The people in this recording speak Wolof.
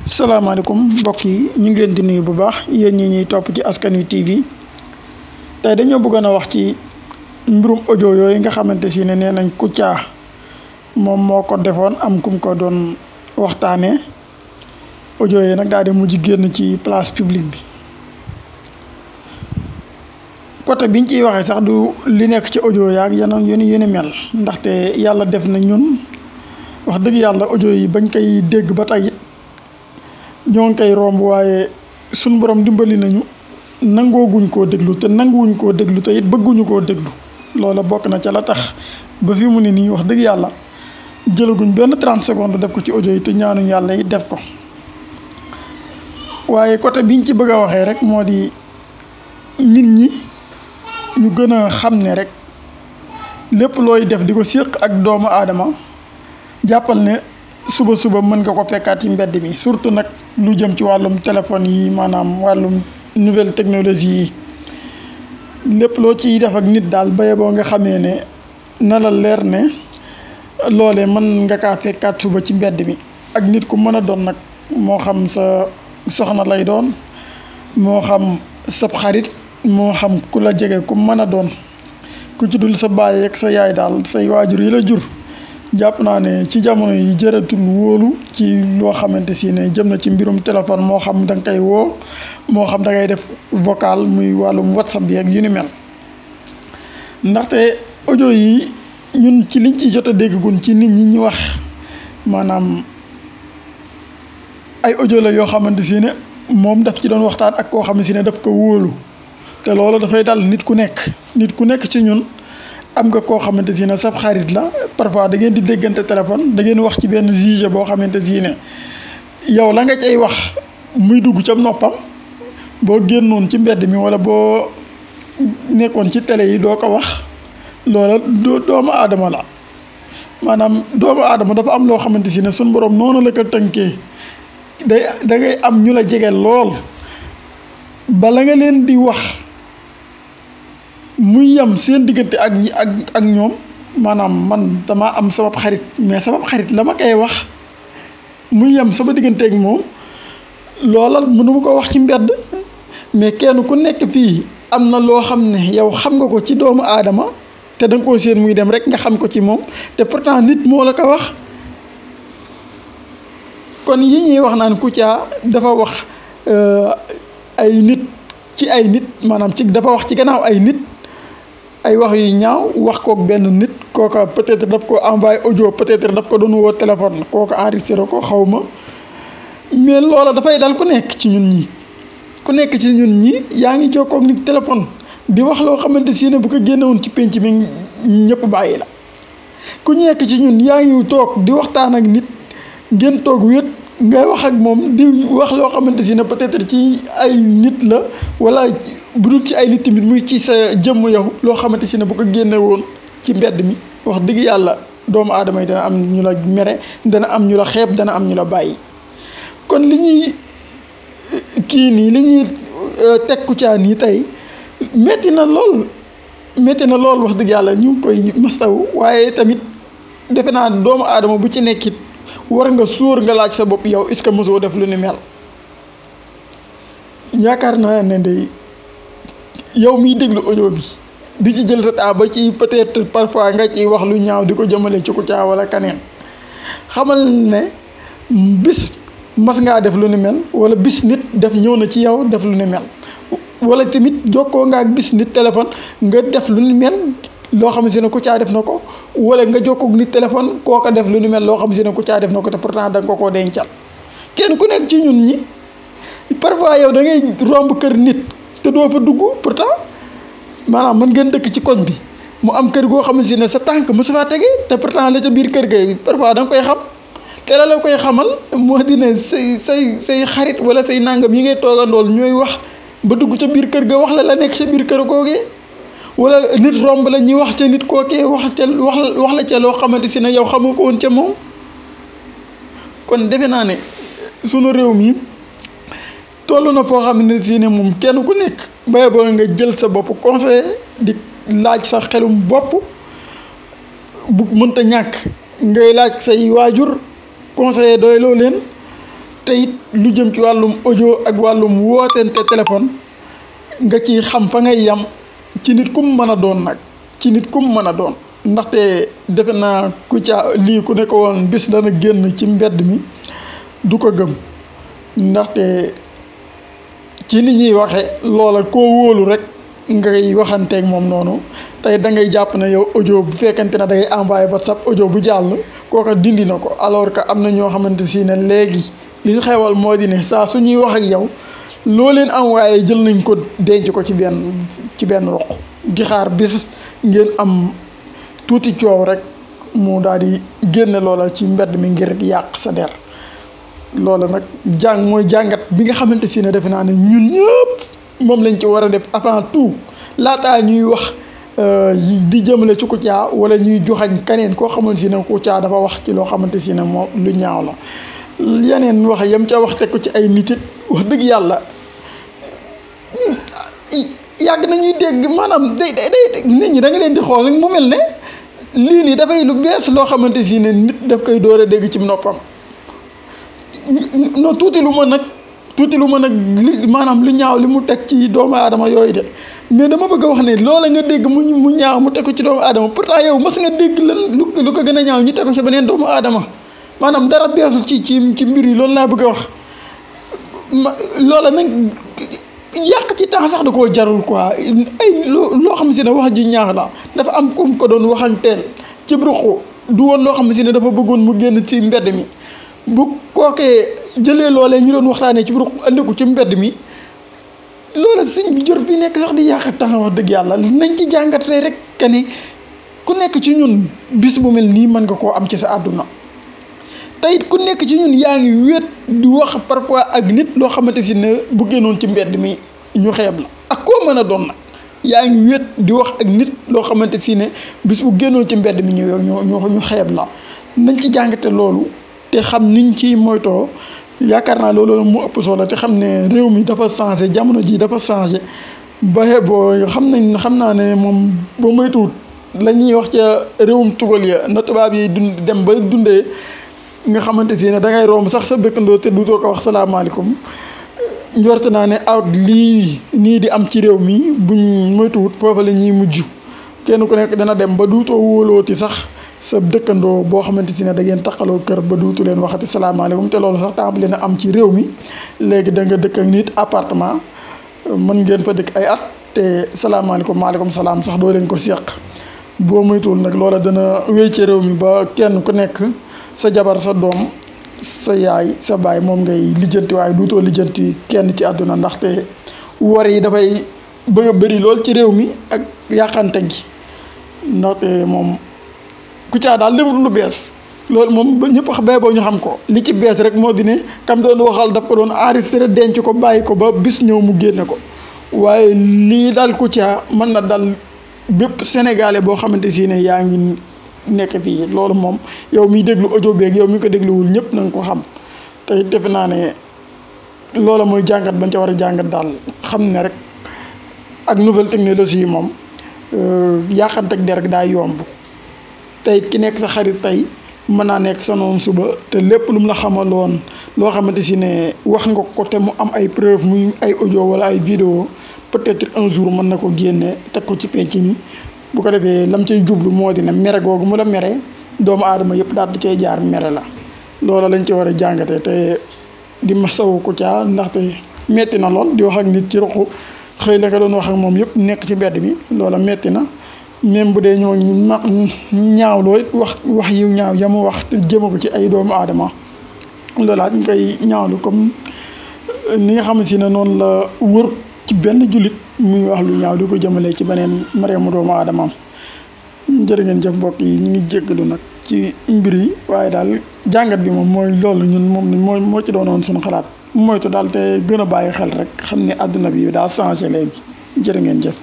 salaamaaleykum mbokk yi ñu ngi leen di nuyu bu baax yéen ñi ñuy topp ci Askan Wi TV tey dañoo bëggoon a wax ci mbirum audio yooyu nga xamante si ne nee nañ Kouthia moom moo ko defoon am kum ko doon waxtaanee audio yi nag daal di mujj génn ci place publique bi côté biñ ciy waxee sax du li nekk ci audio yaak yeneen yu ni mel ndaxte yàlla def na ñun wax dëgg yàlla audio yi bañ koy dégg ba tey ñoo ngi koy romb waaye suñ borom dimbali nañu nangooguñ koo déglu te nanguwuñ koo déglu te it bëgguñu koo déglu loola bokk na ca la tax ba fi mu ne nii wax dëgg yàlla jëlaguñ benn 30 secondes def ko ci audio yi te ñaanuñ yàlla it def ko waaye côté biñ ci bëgg a waxee rek moo di nit ñi ñu gën a xam ne rek lépp looy def di ko séq ak doomu aadama jàppal ne suba mën nga ko fekkaat ci mbedd mi surtout nag lu jëm ci wàllum téléphone yi maanaam wàllum nouvelle technologie yi lépp loo ciy def ak nit daal baye boo nga xamee ne na la leer ne loolee mën nga kaa fekkaat suba ci mbedd mi ak nit ku mën a doon nag moo xam sa soxna lay doon moo xam sab xarit moo xam ku la jege ku mën a doon ku ci dul sa baay ak sa yaay daal say waajur yi la jur jàpp naa ne ci jamono yi jëratul wóolu ci loo xamante si ne jëm na ci mbirum téléphone moo xam da nga koy woo moo xam da ngay def vocal muy wàllum WhatsApp bi ak yu ni mel ndaxte audio yi ñun ci liñ ci jot a déggun ci nit ñi ñu wax maanaam ay audio la yoo xamante si ne moom daf ci doon waxtaan ak koo xam ne si ne daf ko wóolu te loolu dafay dal nit ku nekk ci ñun am nga koo xamante si ne sab xarit la parfois da ngeen di déggante téléphone da ngeen wax ci benn sujet boo xamante si ne yow la nga cay wax muy dugg ca noppam boo génnoon ci mbedd mi wala boo nekkoon ci télé yi doo ko wax loola doomu aadama la maanaam doomu aadama dafa am loo xamante si ne suñ borom noonu la ko tënkee da ngay am ñu la jege lool bala nga leen di wax muy yem seen diggante ak ñoom maanaam man dama am sama xarit mais sama xarit la ma koy wax muy yem sama diggante ak moom loola mënuma ko wax ci mbedd mais kenn ku nekk fii am na loo xam ne yow xam nga ko ci doomu aadama te da nga koo seen muy dem rek nga xam ko ci moom te pourtant nit moo la ko wax kon yi ñuy wax naan Kouthia dafa wax ay nit ci ay nit maanaam ci dafa wax ci gannaaw ay nit ay wax yu ñaaw wax kook benn nit kooka peut-être daf ko envoyé audio peut-être daf ko doon woo téléphone kooka enregistré ko xaw ma mais loola dafay dal ku nekk ci ñun ñi yaa ngi jokkook nit téléphone di wax loo xamante si ne bu ko génnewoon ci penc mi ñëpp bàyyi la ku nekk ci ñun yaa ngi toog di waxtaan ak nit ngeen toog wét ngay wax ak moom di wax loo xamante si ne peut-être ci ay nit la wala bu dul ci ay nit tamit muy ci sa jëmm yow loo xamante si ne bu ko génne woon ci mbedd mi wax dëgg yàlla doomu aadama yi dana am ñu la mere dana am ñu la xeeb dana am ñu la bàyyi kon li ñuy teg Kouthia nii tey metti na lool wax dëgg yàlla ñu ngi koy mastaw waaye tamit defe naa doomu aadama bu ci nekkit war nga sóor nga laaj sa bopp yow est-ce que mosoo def lu ni mel yaakaar naa ne de yow miy déglu audio bi di ci jël sa temps ba ci peut-être parfois nga ciy wax lu ñaaw di ko jëmale ci Kouthia wala kaneen xamal ne bis mas ngaa def lu ni mel wala bis nit ñëw na ci yow def lu ni mel wala tamit jokkoo nga ak bis nit téléphone nga def lu ni mel loo xam si ne Kouthia def na ko wala nga jokkoog nit téléphone kooka def lu ni mel loo xam si ne Kouthia def na ko te pourtant da nga ko koo dencal kenn ku nekk ci ñun ñi parfois yow da ngay romb kër nit te doo fa dugg pourtant maanaam mën ngeen dëkk ci koñ bi mu am kër goo xam si ne sa tànk mosu faa tege te pourtant la ca biir kër ga parfois da nga koy xam te la koy xamal moo di ne say xarit wala say nangam yi ngay toogandool ñooy wax ba dugg ca biir kër ga wax la nekk sa biir kër googee wala nit romb la ñuy wax ca nit kookee wax la ca loo xamante si ne yow xamoo ko woon ca moom kon defe naa ne sunu réew mi toll na foo xam ne si ne moom kenn ku nekk bay boo nga jël sa bopp conseil di laaj sa xelum bopp bu mënta ñàkk ngay laaj say waajur conseiller doy loo leen te it lu jëm ci wàllum audio ak wàllum wootente téléphone nga ci xam fa ngay yam ci nit kum mën a doon nag ci nit kum mën a doon ndaxte defe naa Kouthia lii ku ne ko woon bis dana génn ci mbedd mi du ko gëm ndaxte ci ni ñuy waxe loola koo wóolu rek ngay waxanteeg moom noonu tey da ngay jàpp ne yow audio bu fekkente ne da ngay envoyé WhatsApp audio bu jàll kooka dindi na ko alors que am na ñoo xamante si ne léegi li ñu xewal moo di ne saa su ñuy wax ak yow loo leen envoyé jël nañ ko denc ko ci benn roq di xaar bis ngeen am tuuti coow rek mu daal di génne loola ci mbedd mi ngir yàq sa der loola nag mooy jàngat bi nga xamante si ne defe naa ne ñun ñëpp moom lañ ci war a def avant tout laataa ñuy wax di jëmale ci Kouthia wala ñuy joxañ keneen koo xamante si ne Kouthia dafa wax ci loo xamante si ne moom lu ñaaw la yeneen wax yam ca wax teg ko ci ay nit it wax dëgg yàlla yàgg nañuy dégg maanaam day nit ñi da nga leen di xool rek mu mel ne lii nii dafay lu bees loo xamante si ne nit daf koy door a dégg ci noppam non tuuti lu ma nag li maanaam lu ñaaw li mu teg ci doomu aadama yooyu de mais dama bëgg a wax ne loola nga dégg mu ñaaw mu teg ko ci doomu aadama pourtant yow mas nga dégg lan lu ko gën a ñaaw ñu teg ko ci beneen doomu aadama maanaam dara beesul ci mbir yi loolu laa bëgg a wax loola nag yàq ci temps sax da koo jarul quoi ay loo xam si ne wax ji ñaax la dafa am kum ko doon waxanteel ci ruqu du woon loo xam si ne dafa bëggoon mu génn ci mbedd mi bu kookee jëlee loolee ñu doon waxtaanee ci ruq andi ko ci mbedd mi loola sëñ bi jot fi nekk sax di yàq temps wax dëgg yàlla nañ ci jàngatee rek que ni ku nekk ci ñun bis bu mel nii mën nga koo am ci sa àdduna te it ku nekk ci ñun yaa ngi wéet di wax parfois ak nit loo xamante si ne bu génnoon ci mbedd mi ñu xeeb la ak koo mën a doon nag yaa ngi wéet di wax ak nit loo xamante si ne bis bu génnoon ci mbedd mi ñu xeeb la nañ ci jàngate loolu te xam niñ ci moytoo yaakaar naa loolu mu ëpp solo te xam ne réew mi dafa changé jamono ji dafa changé ba boo xam naa ne moom ba moytuwut la ñuy wax ca réewum tugal ya na tubaab yi dem ba dundee nga xamante si ne da ngay romb sax sa dëkkandoo te duutoo ko wax salaamaaleykum njort naa ne ak lii nii di am ci réew mi buñ moytuwut foofa la ñuy mujj kenn ku nekk dana dem ba duutoo wóolooti sax sa dëkkandoo boo xamante si ne da ngeen taqaloo kër ba duutu leen waxati salaamaaleykum te loolu sax tàmbali na am ci réew mi léegi da nga dëkk ak nit appartement mën ngeen fa dëkk ay at te salaamaaleykum maaleykum salaam sax doo leen ko seq boo moytuwul nag loola dana wéy ci réew mi ba kenn ku nekk sa jabar sa doom sa yaay sa baay moom ngay lijjanti waaye duutoo lijjanti kenn ci àdduna ndaxte war yi dafay bëgg a bëri lool ci réew mi ak yàqante gi ndaxte moom Kouthia daal defut lu bees loolu moom ba ñëpp bay boo ñu xam ko li ci bees rek moo di ne kam doon waxal daf ko doon enregistré denc ko bàyyi ko ba bis ñëw mu génne ko waaye lii daal Kouthia mën na dal bépp sénégalais boo xamante si ne yaa ngi nekk fii loolu moom yow miy déglu audio beeg yow mi ko dégluwul ñëpp na nga ko xam te defe naa ne loola mooy jàngat bañ ca war a jàngat daal xam ne rek ak nouvelle technologie yi moom yàqante ak der daa yomb tey ki nekk sa xarit tey mën naa nekk sa noonu suba te lépp lu mu la xamaloon loo xamante si ne wax nga ko te mu am ay preuve muy ay audio wala ay vidéo peut-être un jour mën na ko génne teg ko ci penc mi bu ko defee lam cay jublu moo di ne mere googu mu la mere doomu aadama yëpp daal di cay jaar mere la loola lañ ci war a jàngatee te di masawu Kouthia ndaxte metti na lool di wax ak nit ci ruqu xëy la nga doon wax ak moom yëpp nekk ci mbedd bi loola metti na même bu dee ñoo ñaawloo wax yu ñaaw ya mu wax jëma ko ci ay doomu aadama loolaat ñu koy ñaawlu comme ni nga xam si ne noonu la wër ci benn jullit muy wax lu ñaaw di ko jëmale ci beneen mareemu doomu aadamaam jërë ngeen jëf mbokk yi ñu ngi jéggalu nag ci mbir yi waaye daal jàngat bi moom mooy loolu ñun moom moo ci doonoon suñu xalaat moytu daal te gën a bàyyi xel rek xam ne àdduna bi daa changé léegi jërë ngeen jëf